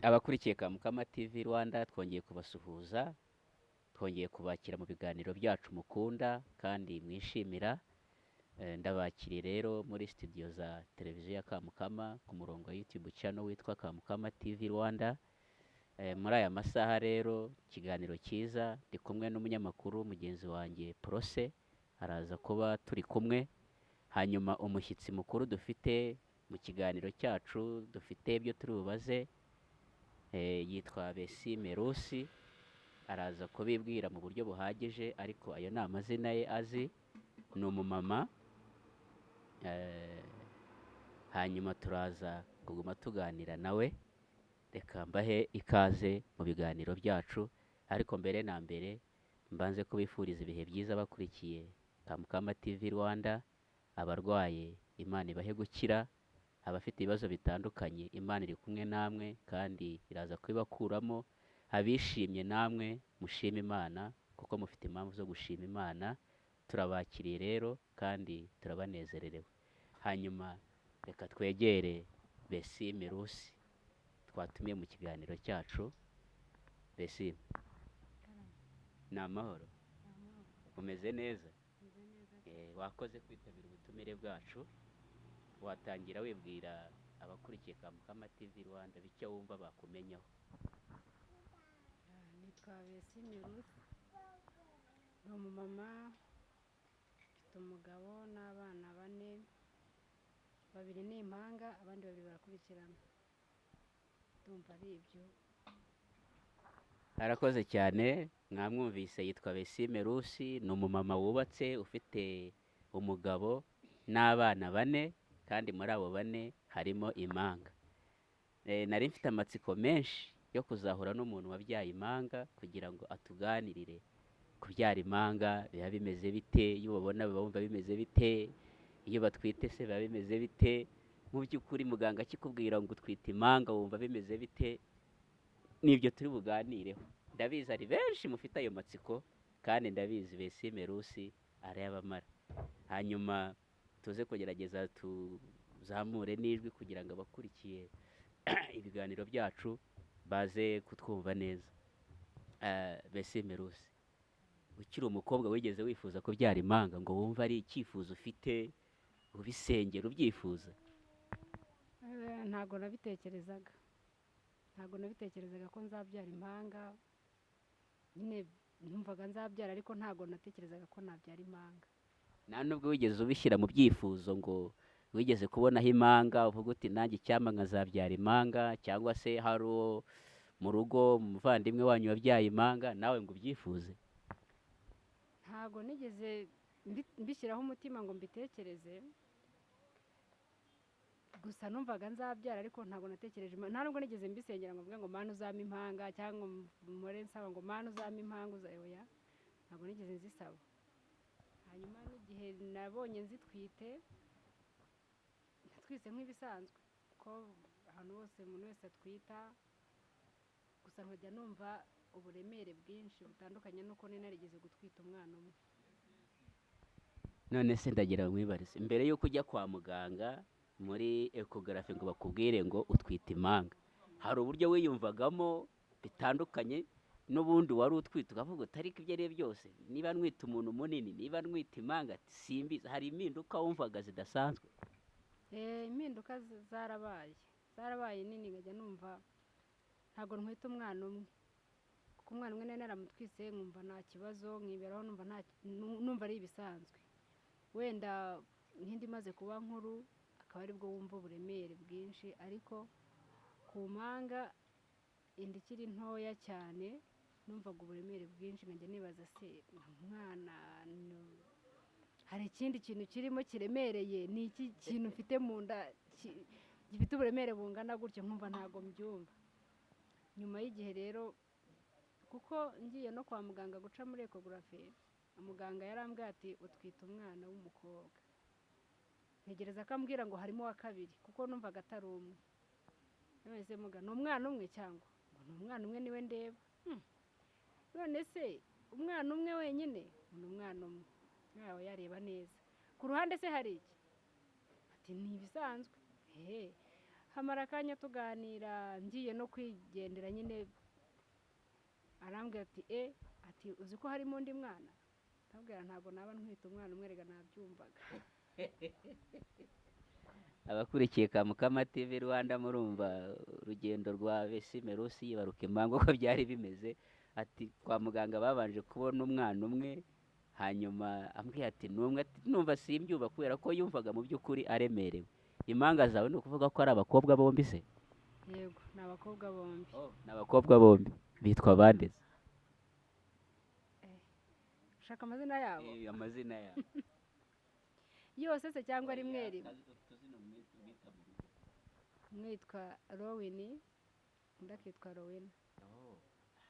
Abakurikiye Kamukama TV Rwanda, twongeye kubasuhuza, twongeye kubakira mu biganiro byacu mukunda kandi mwishimira. Ndabakiriye rero muri studio za televiziyo ya Kamukama ku murongo wa YouTube channel witwa Kamukama TV Rwanda. Muri aya masaha rero, ikiganiro cyiza, ndi kumwe n'umunyamakuru mugenzi wanjye Prose, araza kuba turi kumwe. Hanyuma umushyitsi mukuru dufite mu kiganiro cyacu, dufite ibyo turi bubaze, yitwa Besime Rusi, araza kubibwira mu buryo buhagije, ariko ayo ni amazina ye azi, ni umumama. Hanyuma turaza kuguma tuganira nawe. Reka mbahe ikaze mu biganiro byacu, ariko mbere na mbere mbanze kubifuriza ibihe byiza bakurikiye Kamukama TV Rwanda. Abarwaye Imana ibahe gukira, abafite ibibazo bitandukanye Imana iri kumwe namwe kandi iraza kubibakuramo, abishimye namwe mushime Imana kuko mufite impamvu zo gushima Imana. Turabakiriye rero kandi turabanezererewe. Hanyuma reka twegere Besime Rusi twatumiye mu kiganiro cyacu. Besime, ni amahoro? Umeze neza? Wakoze kwitabira ubutumire bwacu. Watangira wibwira abakurikiye Kamukama TV Rwanda bike wumva bakumenyaho. Nitwa Besime Rusi, ndi umumama, mfite umugabo n'abana bane, babiri ni impanga, abandi babiri barakurikirana. Ndumva ari ibyo. Arakoze cyane, mwamwumvise, yitwa Besime Rusi, ni umumama wubatse ufite umugabo n'abana bane, kandi muri abo bane harimo impanga. Nari mfite amatsiko menshi yo kuzahura n'umuntu wabyaye impanga kugira ngo atuganirire kubyara impanga biba bimeze bite, iyo babona biba bumva bimeze bite, iyo batwite se biba bimeze bite, mu by'ukuri muganga akikubwira ngo utwite impanga wumva bimeze bite. Nibyo turi buganireho. Ndabizi ari benshi mufite ayo matsiko, kandi ndabizi Besime Rusi arayabamara. Hanyuma tuze kugerageza tuzamure n'ijwi kugira ngo abakurikiye ibiganiro byacu baze kutwumva neza. Besime Rusi, ukiri umukobwa wigeze wifuza kubyara impanga ngo wumve ari icyifuzo ufite, ubisengera ubyifuza? Ntabwo nabitekerezaga, ntabwo nabitekerezaga ko nzabyara impanga. Nyine numvaga nzabyara, ariko ntabwo natekerezaga ko nabyara impanga. Nta nubwo wigeze ubishyira mu byifuzo ngo wigeze kubonaho impanga uvuga uti nanjye icyampa nkazabyara impanga, cyangwa se hari uwo mu rugo umuvandimwe wanyu wabyaye impanga nawe ngo ubyifuze? Ntabwo nigeze mbishyiraho umutima ngo mbitekereze, gusa numvaga nzabyara, ariko ntabwo natekereje, nta nubwo nigeze mbisengera ngo mvuge ngo Mana uzampe impanga, cyangwa mpore nsaba ngo Mana uzampe impanga, oya, ntabwo nigeze nzisaba. Hanyuma n'igihe nabonye nzitwite, natwise nk'ibisanzwe ko ahantu hose umuntu wese atwita, gusa nkajya numva uburemere bwinshi butandukanye n'uko nari narigeze gutwita umwana umwe. None se ndagira ngo nkwibarize, mbere y'uko ujya kwa muganga muri ekogarafi ngo bakubwire ngo utwite impanga, hari uburyo wiyumvagamo bitandukanye n'ubundi wari utwite ukavuga uti ariko ibyo ari byo byose niba nwita umuntu munini, niba nwita impanga simbizi, hari impinduka wumvaga zidasanzwe? Impinduka zarabaye, zarabaye nini, nkajya numva ntabwo ntwite umwana umwe, kuko umwana umwe nari naramutwise nkumva nta kibazo, nkiberaho numva ari ibisanzwe. Wenda nk'indi imaze kuba nkuru akaba aribwo wumva uburemere bwinshi, ariko ku mpanga inda ikiri ntoya cyane numvaga uburemere bwinshi, nkajya nibaza se umwana hari ikindi kintu kirimo kiremereye, ni iki kintu mfite mu nda gifite uburemere bungana gutya, nkumva ntabwo mbyumva. Nyuma y'igihe rero, kuko ngiye no kwa muganga guca muri ekogarafi, muganga yarambwiye ati utwite umwana w'umukobwa. Ntegereza ko ambwira ngo harimo uwa kabiri, kuko numvaga atari umwe. None se muga ni umwana umwe cyangwa ngo ni umwana umwe niwe ndeba? None se umwana umwe wenyine? Ngo ni umwana umwe. Yawe yareba neza. Ku ruhande se hari iki? Ati ni ibisanzwe. Hamara akanya tuganira, ngiye no kwigendera nyine, arambwira ati ati uzi ko harimo undi mwana? Ndabwira ntabwo naba ntwite umwana umwe, rega nabyumvaga. Abakurikiye Kamukama TV Rwanda murumva urugendo rwa Besime Rusi yibaruka impanga uko byari bimeze. Ati kwa muganga babanje kubona umwana umwe, hanyuma ambwiye ati numwe, ati numva simbyumva kubera ko yumvaga mu by'ukuri aremerewe. Impanga zawe ni ukuvuga ko ari abakobwa bombi se? Yego, ni abakobwa bombi. Oh, ni abakobwa bombi. Bitwa bande se? Ushaka amazina yabo? Amazina yabo. Yose se cyangwa rimwe rimwe? Umwe yitwa Rowini, undi akitwa Rowena. Oh,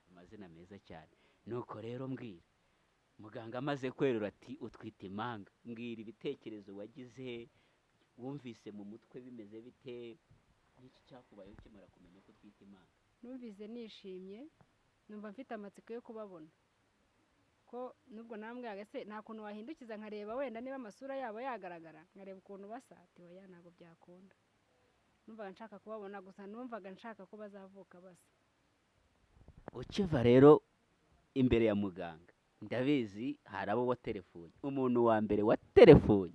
amazina meza cyane. Nuko rero mbwira, muganga amaze kwerura ati utwite impanga, mbwira ibitekerezo wagize, wumvise mu mutwe bimeze bite, n'iki cyakubayeho ukimara kumenya ko utwite impanga? Numvise nishimye, numva mfite amatsiko yo kubabona. Ko nubwo nambwiraga se nta kuntu wahindukiza nkareba wenda niba amasura yabo yagaragara, nkareba ukuntu basa, ati oya ntabwo byakunda. Numvaga nshaka kubabona gusa, numvaga nshaka ko bazavuka basa. Ukiva rero imbere ya muganga, ndabizi hari abo waterefone. Umuntu wa mbere waterefone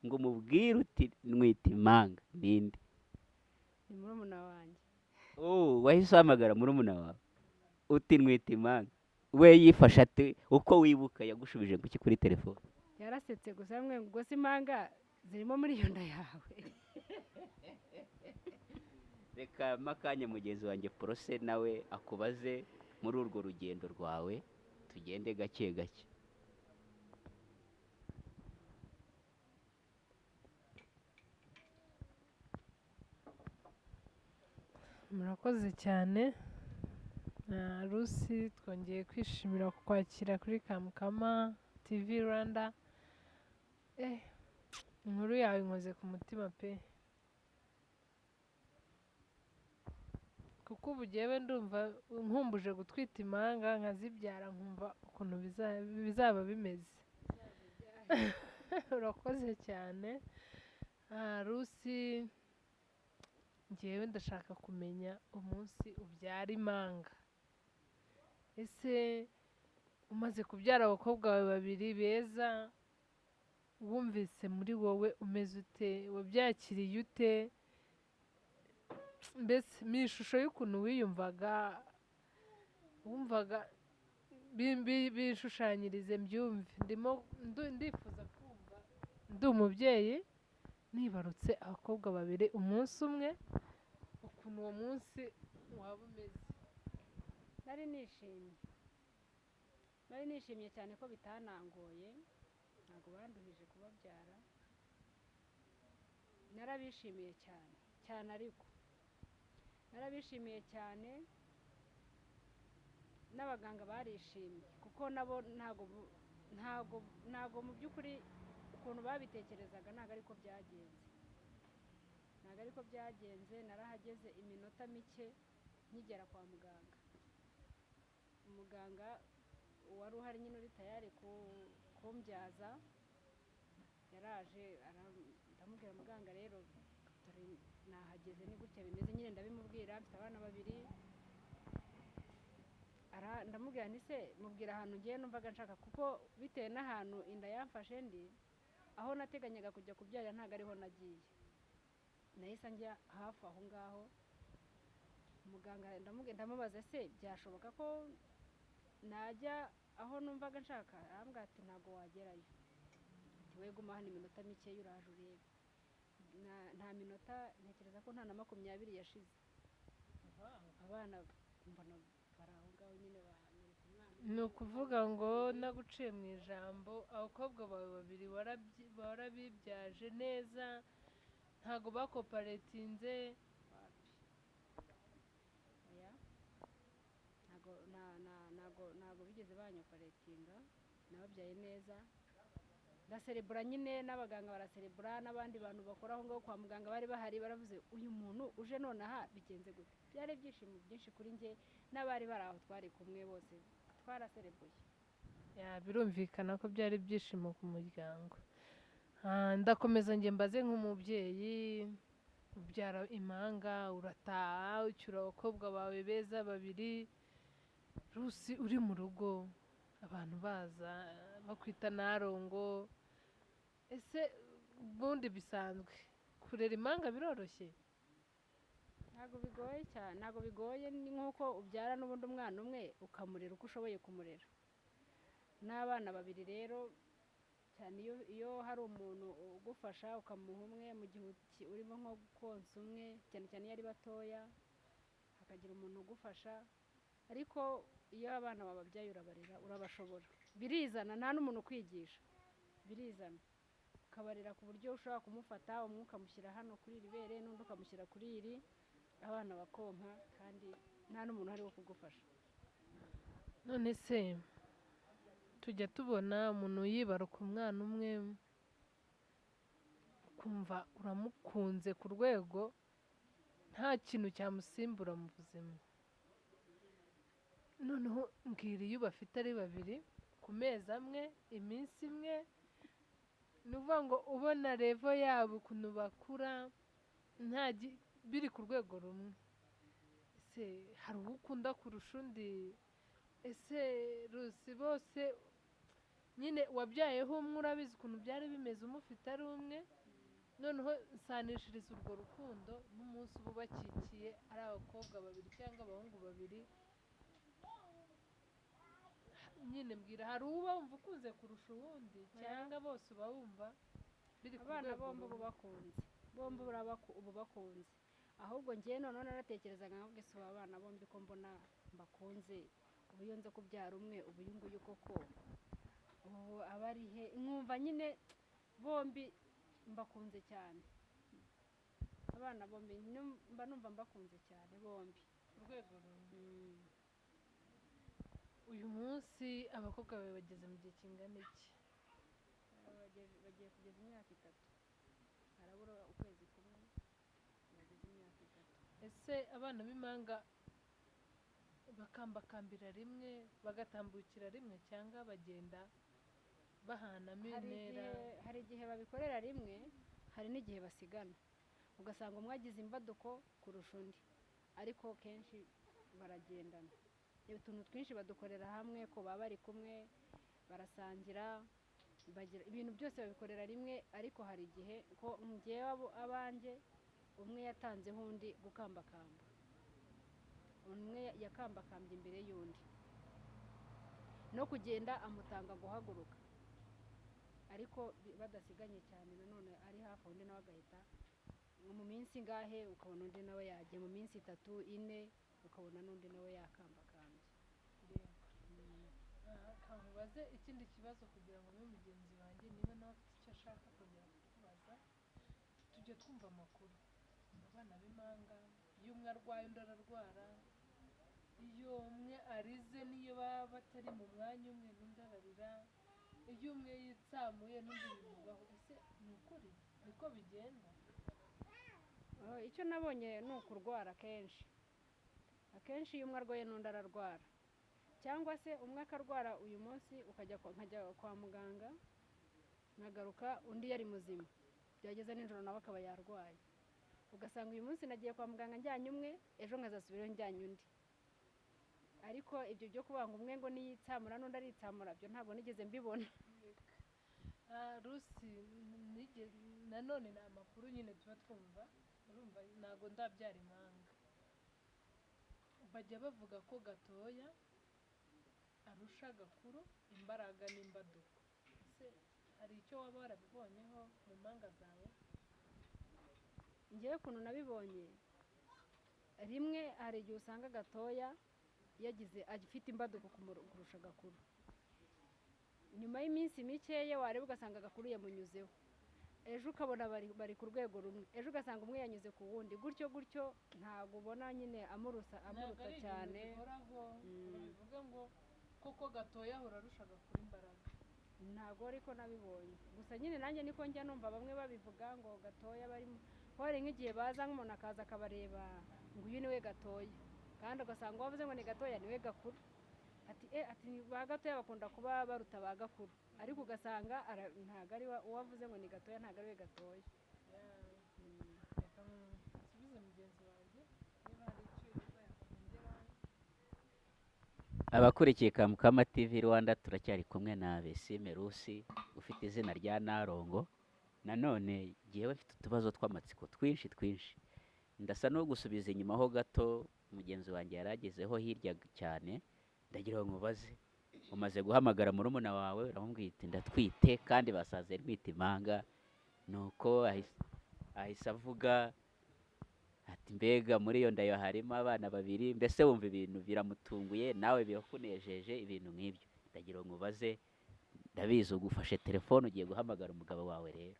ngo umubwire uti nwite impanga ninde? Ni murumuna wanjye. Oh, wahise uhamagara murumuna wawe uti nwite impanga. We yifashe ate? Uko wibuka yagushubije ngo iki kuri telefone? Yarasetse gusa yambwiye ngo ubwo se impanga zirimo muri iyo nda yawe. Reka makanya mugenzi wanjye Porose nawe akubaze muri urwo rugendo rwawe, tugende gake gake. Murakoze cyane. Rusi, twongeye kwishimira kukwakira kuri Kamukama TV Rwanda. Inkuru yawe inkoze ku mutima pe. Kuko ubu jyewe ndumva nkumbuje gutwita impanga nkazibyara, nkumva ukuntu bizaba bimeze. Urakoze cyane. Rusi, njyewe ndashaka kumenya umunsi ubyara impanga. Ese umaze kubyara abakobwa bawe babiri beza, wumvise muri wowe umeze ute? Wabyakiriye ute? Mbese mu ishusho y'ukuntu wiyumvaga, wumvaga bishushanyirize mbyumve. Ndimo ndifuza kumva ndi umubyeyi nibarutse abakobwa babiri umunsi umwe, ukuntu uwo munsi waba umeze. Nari nishimye. Nari nishimye cyane ko bitanangoye, ntabwo banduhije kubabyara. Narabishimiye cyane, cyane ariko. Narabishimiye cyane, n'abaganga barishimye kuko nabo ntago mu by'ukuri ukuntu babitekerezaga ntago ariko byagenze. Ntago ariko byagenze, narahageze iminota mike nkigera kwa muganga. Umuganga wari uhari nyine uri tayari kumbyaza yaraje, ndamubwira muganga rero dore nahageze ni gutya bimeze nyine, ndabimubwira mfite abana babiri. Ndamubwira nti se mubwira ahantu ngiye numvaga nshaka, kuko bitewe n'ahantu inda yamfashe ndi, aho nateganyaga kujya kubyarira ntago ariho nagiye. Nahise njya hafi aho ngaho. Muganga ndamubaza se byashoboka ko najya aho numvaga nshaka? Arambwira ati ntago wagerayo, ati we guma hano iminota mike uraje urebe. Nta minota ntekereza ko nta na 20 yashize, abana mbona bari aho ngaho nyine banyereka umwana. Ni ukuvuga ngo naguciye mu ijambo, abakobwa bawe babiri warabibyaje neza, ntago bakoparetinze? Wapi, oya, ntago bigeze banyoparetinga, nababyaye neza. Ndaserebura nyine, n'abaganga baraserebura, n'abandi bantu bakora aho ngaho kwa muganga bari bahari baravuze uyu muntu uje nonaha bigenze gute. Byari ibyishimo byinshi kuri njye n'abari bari aho twari kumwe bose twaraserebuye. Birumvikana ko byari ibyishimo ku muryango. Ndakomeza njye mbaze nk'umubyeyi, Ubyara impanga, urataha, ucyura abakobwa bawe beza babiri, Rusi uri mu rugo, abantu baza bakwita Narongo. Ese ubundi bisanzwe kurera impanga biroroshye? Ntabwo bigoye cyane, ntabwo bigoye, ni nk'uko ubyara n'ubundi umwana umwe ukamurera uko ushoboye kumurera. N'abana babiri rero cyane iyo hari umuntu ugufasha ukamuha umwe mu gihe urimo nko konsa umwe, cyane cyane iyo ari batoya, hakagira umuntu ugufasha. Ariko iyo abana wababyaye urabarera, urabashobora, birizana, nta n'umuntu ukwigisha, birizana. Ukabarera ku buryo ushobora kumufata umwe ukamushyira hano kuri iri bere n'undi ukamushyira kuri iri, abana bakonka kandi nta n'umuntu uhari wo kugufasha. None se tujya tubona umuntu yibaruka umwana umwe, ukumva uramukunze ku rwego nta kintu cyamusimbura mu buzima. Noneho mbwira iyo bafite ari babiri ku mezi amwe, iminsi imwe, ni ukuvuga ngo ubona revo yabo ukuntu bakura nta biri ku rwego rumwe. Ese hari uwo ukunda kurusha undi? Ese Rusi bose nyine wabyayeho umwe, urabizi ukuntu byari bimeze umufite ari umwe, noneho nsanishiriza urwo rukundo n'umunsi uba ubakikiye ari abakobwa babiri cyangwa abahungu babiri. Nyine mbwira, hari uba wumva ukunze kurusha uwundi cyangwa bose uba wumva biri ku Abana rwego bombi rumwe? uba bakunze, bombi uba bakunze. Ahubwo njyewe noneho naratekerezaga nkavuga ese ubu abana bombi ko mbona mbakunze, ubu iyo nza kubyara umwe, ubu uyu nguyu koko ubu aba ari he? Nkumva nyine bombi mbakunze cyane, abana bombi mba numva mbakunze cyane bombi ku rwego rumwe. Uyu munsi abakobwa bawe bageze mu gihe kingana iki? Bagiye kugeza imyaka 3, harabura ukwezi kumwe bageze imyaka 3. Ese abana b'impanga bakambakambira rimwe, bagatambukira rimwe, cyangwa bagenda bahanamo intera? Hari igihe babikorera rimwe, hari n'igihe basigana, ugasanga umwe agize imbaduko kurusha undi, ariko kenshi baragendana. Utuntu twinshi badukorera hamwe, ko baba bari kumwe, barasangira, bagira ibintu byose babikorera rimwe. Ariko hari igihe ko njyewe abanjye umwe yatanzeho undi gukambakamba, umwe yakambakambye imbere y'undi, no kugenda amutanga guhaguruka, ariko badasiganye cyane nanone ari hafi, undi nawe agahita mu minsi ingahe ukabona undi nawe yagiye, mu minsi 3 4 ukabona n'undi nawe yakambakambye. Kankubaze ikindi kibazo kugira ngo mbe mugenzi wanjye niba nawe afite icyo ashaka kongera kukubaza. Tujya twumva amakuru abana b'impanga, iyo umwe arwaye undi ararwara, iyo umwe arize niyo baba batari mu mwanya umwe n'undi ararira, iyo umwe yitsamuye n'undi bimubaho. Ese ni ukuri niko bigenda? Icyo nabonye ni ukurwara kenshi. Akenshi iyo umwe arwaye n'undi ararwara, cyangwa se umwe akarwara uyu munsi nkajya kwa muganga nkagaruka undi yari muzima, byageze nijoro nawe akaba yarwaye, ugasanga uyu munsi nagiye kwa muganga njyanye umwe, ejo nkazasubirayo njyanye undi. Ariko ibyo byo kuvuga ngo umwe ngo niyitsamura n'undi aritsamura, byo ntabwo nigeze mbibona. Rusi, nanone ni amakuru nyine tuba twumva, urumva ntabwo ndabyara impanga, bajya bavuga ko gatoya arusha gakuru imbaraga n'imbaduko. Ese hari icyo waba warabibonyeho mu mpanga zawe? Njyewe ukuntu nabibonye, rimwe hari igihe usanga gatoya yagize afite imbaduko kurusha gakuru, nyuma y'iminsi mikeya wareba ugasanga gakuru yamunyuzeho, ejo ukabona bari ku rwego rumwe, ejo ugasanga umwe yanyuze ku wundi, gutyo gutyo, ntabwo ubona nyine amuruta cyane. Bivuga ngo koko gatoya ahora arusha gakuru imbaraga. Ntabwo ariko nabibonye, gusa nyine nanjye niko njya numva bamwe babivuga ngo gatoya barimo, hari nk'igihe baza nk'umuntu akaza akabareba ngo uyu niwe gatoya, kandi ugasanga uwavuze ngo ni gatoya niwe gakuru, ati ba gatoya bakunda kuba baruta ba gakuru, ariko ugasanga ntabwo ari uwavuze ngo ni gatoya ntabwo ari we gatoya. Reka Abakurikiye Kamukama TV Rwanda, turacyari kumwe na Besime Rusi ufite izina rya Narongo. Nanone jyewe mfite utubazo tw'amatsiko twinshi twinshi, ndasa no gusubiza inyuma ho gato mugenzi wanjye yari agezeho hirya cyane. Ndagira ngo nkubaze, umaze guhamagara murumuna wawe uramubwira uti ndatwite kandi basaze ntwite impanga, nuko ahise avuga ati mbega muri iyo ndayo harimo abana babiri, mbese wumva ibintu biramutunguye nawe birakunejeje, ibintu nk'ibyo. Ndagira ngo nkubaze, ndabizi ugufashe telefone ugiye guhamagara umugabo wawe rero.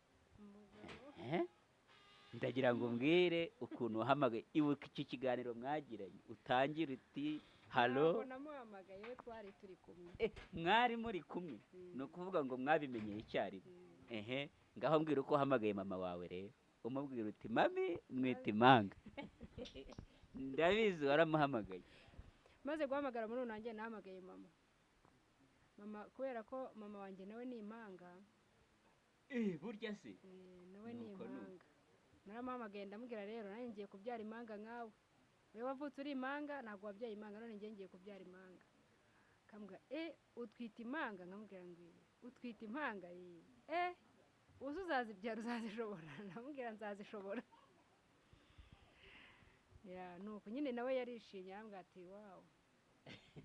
Ndagira ngo umbwire ukuntu wahamagaye, ibuka icyo kiganiro mwagiranye, utangire uti halo. Ntabwo namuhamagaye, we twari turi kumwe. Mwari muri kumwe, ni ukuvuga ngo mwabimenyeye icyarimwe. Ehe, ngaho mbwira uko wahamagaye mama wawe rero, umubwira uti mami mwita impanga. Ndabizi waramuhamagaye. Maze guhamagara muri nanjye nahamagaye mama. Mama kubera ko mama wanjye nawe ni impanga. Burya se? Nawe ni impanga. Naramuhamagaye ndamubwira rero nanjye ngiye kubyara impanga nkawe. Wowe wavutse uri impanga, ntabwo wabyaye impanga, none ngiye ngiye kubyara impanga. Akambwira utwite impanga? Nkamubwira ngo utwite impanga? Uzi uzazibyara uzazishobora? Ndamubwira nzazishobora. Ya nuko nyine nawe yarishimye arambwira ati wawu.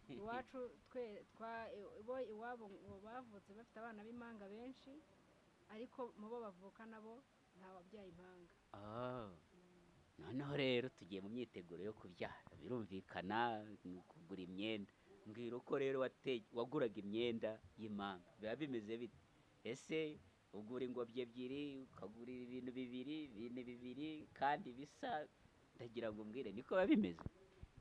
Iwacu twe bo iwabo ngo bavutse bafite abana b'impanga benshi, ariko mu bo bavuka nabo nta wabyaye impanga. Noneho rero tugiye mu myiteguro yo kubyara, birumvikana ni ukugura imyenda. Mbwira uko rero waguraga imyenda y'impanga, biba bimeze bite? Ese ugura ingobyi ebyiri, ukagura ibintu bibiri, ibintu bibiri kandi bisa? Ndagira ngo umbwire niko biba bimeze.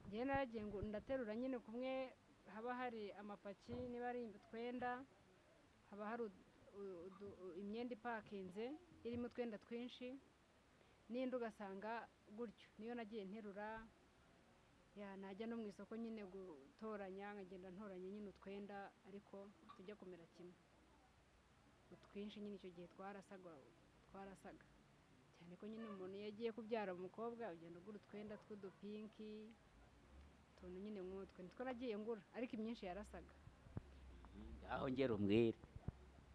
Njyewe naragiye ngo ndaterura nyine kumwe haba hari amapaki, niba ari utwenda haba hari imyenda ipakinze irimo utwenda twinshi, n'indi ugasanga gutyo. Niyo nagiye nterura, ya najya no mu isoko nyine gutoranya, nkagenda ntoranya nyine utwenda ariko tujya kumera kimwe. Utwinshi nyine icyo gihe twarasaga cyane ko nyine umuntu iyo agiye kubyara umukobwa ugenda ugura utwenda tw'udupinki, utuntu nyine nk'utwo nitwo nagiye ngura, ariko imyinshi yarasaga. Aho ngera umbwire,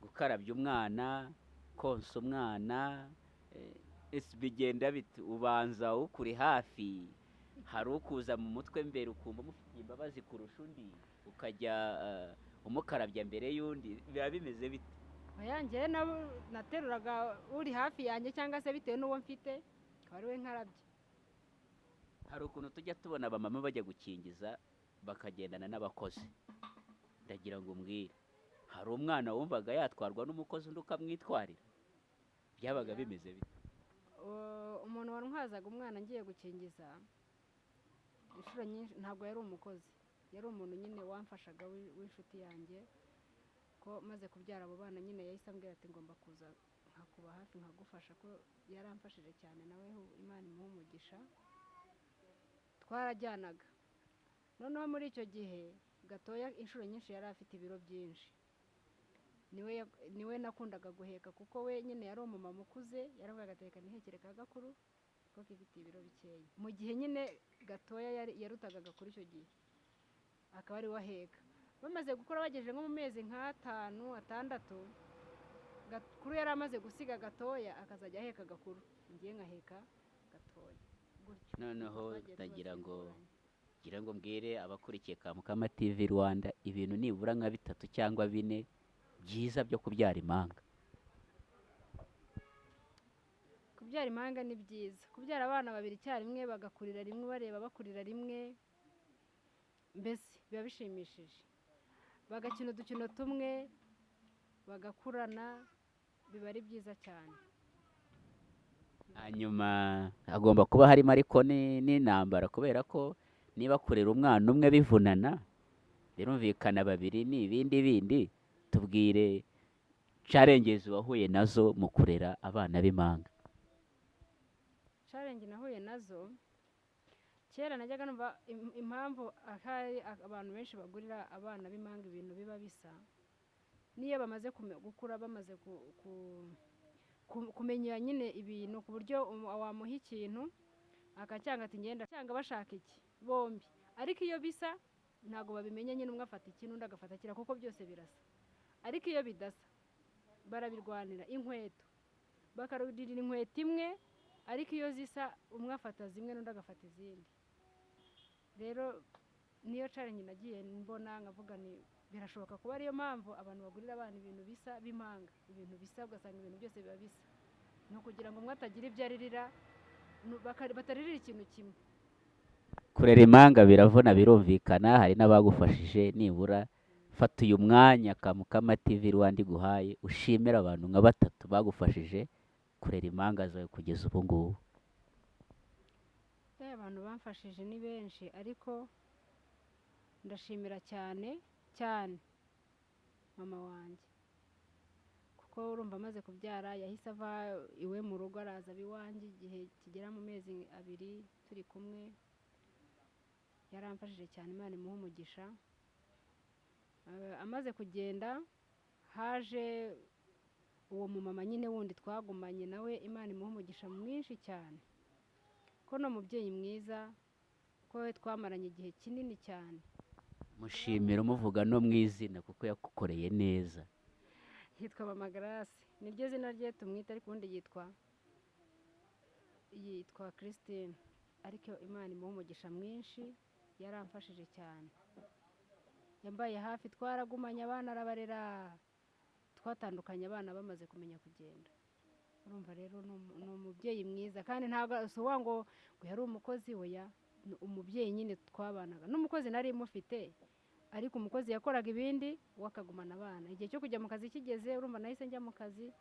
gukarabya umwana, konsa umwana, bigenda bite? Ubanza ukuri hafi, hari ukuza mu mutwe mbere ukumva umufitiye imbabazi kurusha undi, ukajya umukarabya mbere y'undi, biba bimeze bite? Oya, nateruraga uri hafi yanjye cyangwa se bitewe n'uwo mfite akaba ari we nkarabye. Hari ukuntu tujya tubona abamama bajya gukingiza bakagendana n'abakozi. Ndagira ngo umbwire, hari umwana wumvaga yatwarwa n'umukozi undi ukamwitwarira? Byabaga bimeze bite? Umuntu wantwazaga umwana ngiye gukingiza inshuro nyinshi ntabwo yari umukozi, yari umuntu nyine wamfashaga w'inshuti yanjye, ko maze kubyara abo bana nyine yahise ambwira ati ngomba kuza nkakuba hafi nkagufasha, ko yaramfashije cyane nawe Imana imuhe umugisha. Twarajyanaga. Noneho muri icyo gihe gatoya inshuro nyinshi yari afite ibiro byinshi, niwe nakundaga guheka kuko we nyine yari umumama ukuze, yaravugaga ati reka nihekere ka gakuru kuko kifite ibiro bikeya. Mu gihe nyine gatoya yarutaga gakuru icyo gihe akaba ari we aheka. Bamaze gukura bagejeje nko mu mezi nk'atanu atandatu, gakuru yari amaze gusiga gatoya akazajya aheka gakuru, ngiye nkaheka gatoya gutyo. Noneho ndagira ngo mbwire abakurikiye Kamukama TV Rwanda ibintu nibura nka bitatu cyangwa bine byiza byo kubyara impanga. Kubyara impanga ni byiza, kubyara abana babiri icyarimwe bagakurira rimwe, bareba bakurira rimwe, mbese biba bishimishije. Bagakina udukino tumwe bagakurana, biba ari byiza cyane. Hanyuma hagomba kuba harimo ariko n'intambara, kubera ko niba kurera umwana umwe bivunana, birumvikana babiri ni ibindi bindi. Tubwire challenges wahuye nazo mu kurera abana b'impanga. Challenge nahuye nazo kera najyaga numva impamvu ahari abantu benshi bagurira abana b'impanga ibintu biba bisa, niyo bamaze gukura bamaze kumenya nyine ibintu ku buryo wamuha ikintu akacyanga ati ngenda cyanga bashaka iki bombi, ariko iyo bisa Ntabwo babimenya nyine, umwe afata iki n'undi agafata kiriya, kuko byose birasa. Ariko iyo bidasa barabirwanira. Inkweto bakarudirira inkweto imwe, ariko iyo zisa umwe afata zimwe n'undi agafata izindi. Rero niyo challenge nagiye mbona, nkavuga ni birashoboka kuba ariyo mpamvu abantu bagurira abana ibintu bisa b'impanga, ibintu bisa, ugasanga ibintu byose biba bisa. Ni ukugira ngo umwe atagira ibyo aririra, bataririra ikintu kimwe. Kurera impanga biravuna, birumvikana, hari n'abagufashije. Nibura fata uyu mwanya Kamukama TV Rwanda iguhaye, ushimire abantu nka batatu bagufashije kurera impanga zawe kugeza ubu ngubu. Abantu bamfashije ni benshi, ariko ndashimira cyane cyane mama wanjye, kuko urumva amaze kubyara yahise ava iwe mu rugo araza aba iwanjye igihe kigera mu mezi 2 turi kumwe. Yaramfashije cyane, Imana imuhe umugisha. Amaze kugenda haje uwo mumama nyine wundi twagumanye nawe, Imana imuhe umugisha mwinshi cyane, ko ni umubyeyi mwiza, ko we twamaranye igihe kinini cyane. Mushimira umuvuga no mu izina kuko yagukoreye neza. Yitwa Mama Grace, niryo zina rye tumwita, ariko ubundi yitwa Christine. Ariko Imana imuhe umugisha mwinshi, yaramfashije cyane, yambaye hafi, twaragumanye abana arabarera, twatandukanye abana bamaze kumenya kugenda. Urumva rero ni umubyeyi mwiza, kandi ntabwo si uwa ngo yari umukozi, oya, ni umubyeyi nyine twabanaga. N'umukozi nari mufite, ariko umukozi yakoraga ibindi, we akagumana abana. Igihe cyo kujya mu kazi kigeze, urumva nahise njya mu kazi,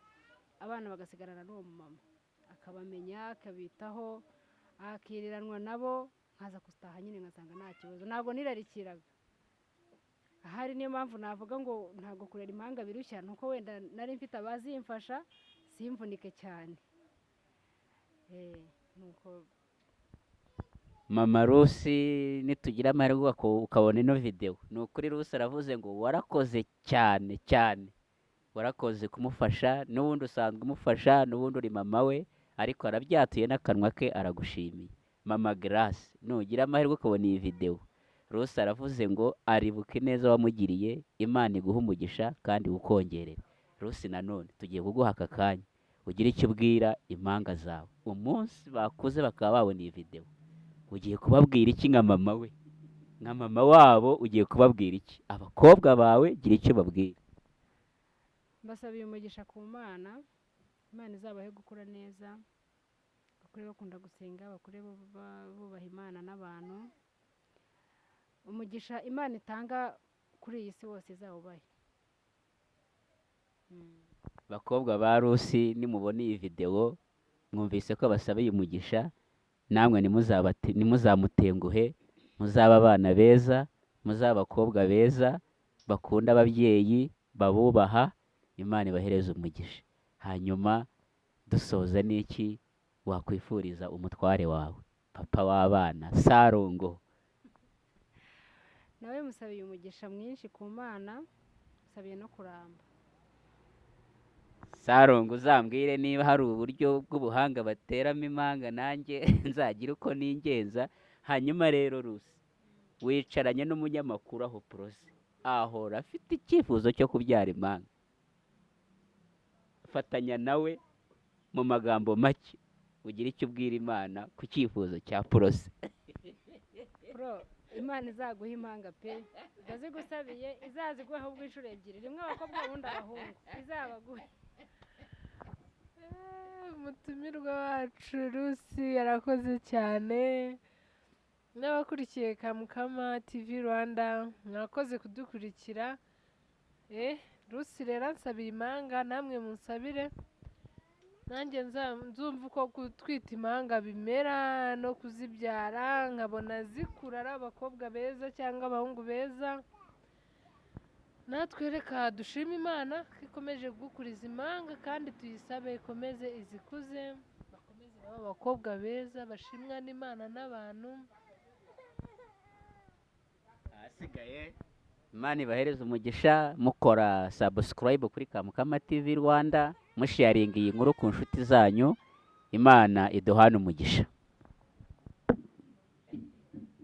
abana bagasigarana n'uwo mumama, akabamenya, akabitaho, akiriranwa nabo, nkaza gutaha nyine nkasanga nta kibazo, ntabwo nirarikiraga. Ahari niyo mpamvu navuga ngo ntabwo kurera impanga birushya, nuko wenda nari mfite abazimfasha simvunike cyane. Nuko Mama Rusi, nitugira amahirwe ukabona ino video, ni ukuri Rusi aravuze ngo warakoze cyane cyane, warakoze kumufasha, n'ubundi usanzwe umufasha, n'ubundi uri mama we, ariko arabyatuye n'akanwa ke aragushimiye. Mama Grace, nugira amahirwe ukabona iyi video, Rusi aravuze ngo aribuka ineza wamugiriye, Imana iguhe umugisha kandi ukongerere. Rusi, nanone tugiye kuguha aka kanya ugire icyo ubwira impanga zawe, umunsi bakuze bakaba babona iyi video, ugiye kubabwira iki nka mama we, nka mama wabo, ugiye kubabwira iki? Abakobwa bawe gira icyo babwira. Mbasabiye umugisha ku Mana, Imana izabahe gukura neza, bakure bakunda gusenga, bakure bubaha Imana n'abantu. Umugisha Imana itanga kuri iyi si wose izawubahe. Bakobwa ba Rusi, nimubona iyi video mwumvise ko basabiye umugisha, namwe ntimuzamutenguhe, muzaba abana beza, muzaba abakobwa beza bakunda ababyeyi, babubaha, Imana ibahereze umugisha. Hanyuma dusoza, n'iki wakwifuriza umutware wawe, papa w'abana Sarongo? Nawe musabiye umugisha mwinshi ku Mana, musabiye no kuramba. Sarongo, uzambwire niba hari uburyo bw'ubuhanga bateramo impanga, nanjye nzagira uko ningenza. Hanyuma rero Rusi, wicaranye n'umunyamakuru aho Porose ahora afite icyifuzo cyo kubyara impanga, fatanya nawe mu magambo make ugire icyo ubwira Imana ku cyifuzo cya Porose. Pro, Imana izaguha impanga pe, ndazigusabiye, izaziguhe ahubwo inshuro ebyiri, rimwe abakobwa ubundi abahungu, izabaguhe. Umutumirwa wacu Rusi yarakoze cyane, n'abakurikiye Kamukama TV Rwanda mwakoze kudukurikira. Rusi rero ansabiye impanga, namwe munsabire nanjye nzumva uko gutwita impanga bimera no kuzibyara, nkabona zikura ari abakobwa beza cyangwa abahungu beza. Natwe reka dushime Imana ko ikomeje kugukuriza impanga, kandi tuyisabe ikomeze izikuze, bakomeze babe abakobwa beza bashimwa n'Imana n'abantu. Ahasigaye Imana ibahereze umugisha, mukora subscribe kuri Kamukama TV Rwanda, musharinga iyi nkuru ku nshuti zanyu. Imana iduhane umugisha.